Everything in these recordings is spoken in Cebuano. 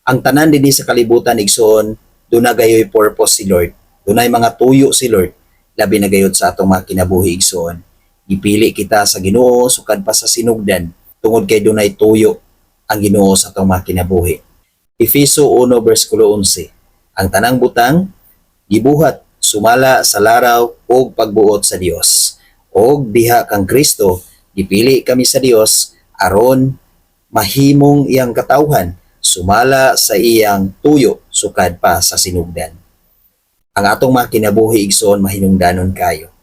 Ang tanan dinhi sa kalibutan, igsoon, duna gayoy purpose si Lord. Dunay mga tuyo si Lord, labi na gayud sa atong mga kinabuhi, igsoon. Gipili kita sa Ginoo sukad pa sa sinugdan tungod kay dunay tuyo ang Ginoo sa atong mga kinabuhi. Efeso 1 verse 11. Ang tanang butang gibuhat sumala sa laraw ug pagbuot sa Dios. Og diha kang Kristo, gipili kami sa Dios aron mahimong iyang katawhan sumala sa iyang tuyo sukad pa sa sinugdan. Ang atong mga kinabuhi, igsoon, mahinungdanon kayo.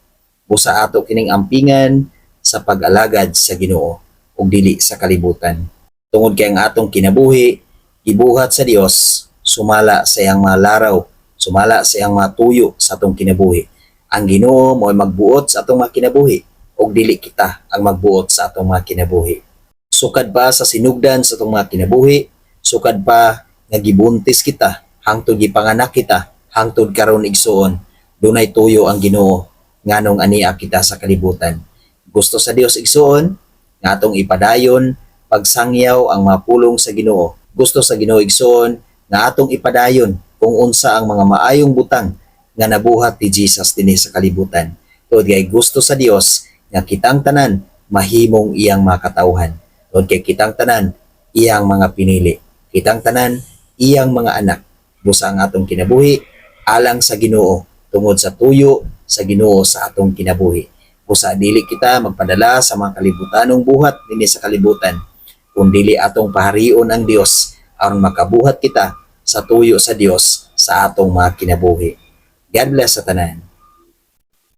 Busa ato kining ampingan sa pag-alagad sa Ginoo ug dili sa kalibutan. Tungod kay ang atong kinabuhi gibuhat sa Dios sumala sa iyang mga laraw, sumala sa iyang mga tuyo sa atong kinabuhi. Ang Ginoo mo'y magbuot sa atong mga kinabuhi ug dili kita ang magbuot sa atong mga kinabuhi. Sukad pa sa sinugdan sa atong mga kinabuhi, sukad pa nga gibuntis kita, hangtod gipanganak kita, hangtod karon, igsoon, dunay tuyo ang Ginoo nganong ania kita sa kalibutan. Gusto sa Dios, igsoon, nga atong ipadayon pagsangyaw ang mga pulong sa Ginoo. Gusto sa Ginoo, igsoon, nga atong ipadayon kung unsa ang mga maayong butang nga nabuhat ni Jesus dinhi sa kalibutan. Tungod kay gusto sa Dios nga kitang tanan mahimong iyang mga katawhan. Tungod kay kitang tanan iyang mga pinili. Kitang tanan iyang mga anak. Busa ang atong kinabuhi alang sa Ginoo tungod sa tuyo sa Ginoo sa atong kinabuhi. Busa dili kita magpadala sa mga kalibutanong buhat dinhi sa kalibutan, kun dili atong paharion ang Dios aron makabuhat kita sa tuyo sa Dios sa atong mga kinabuhi. God bless sa tanan.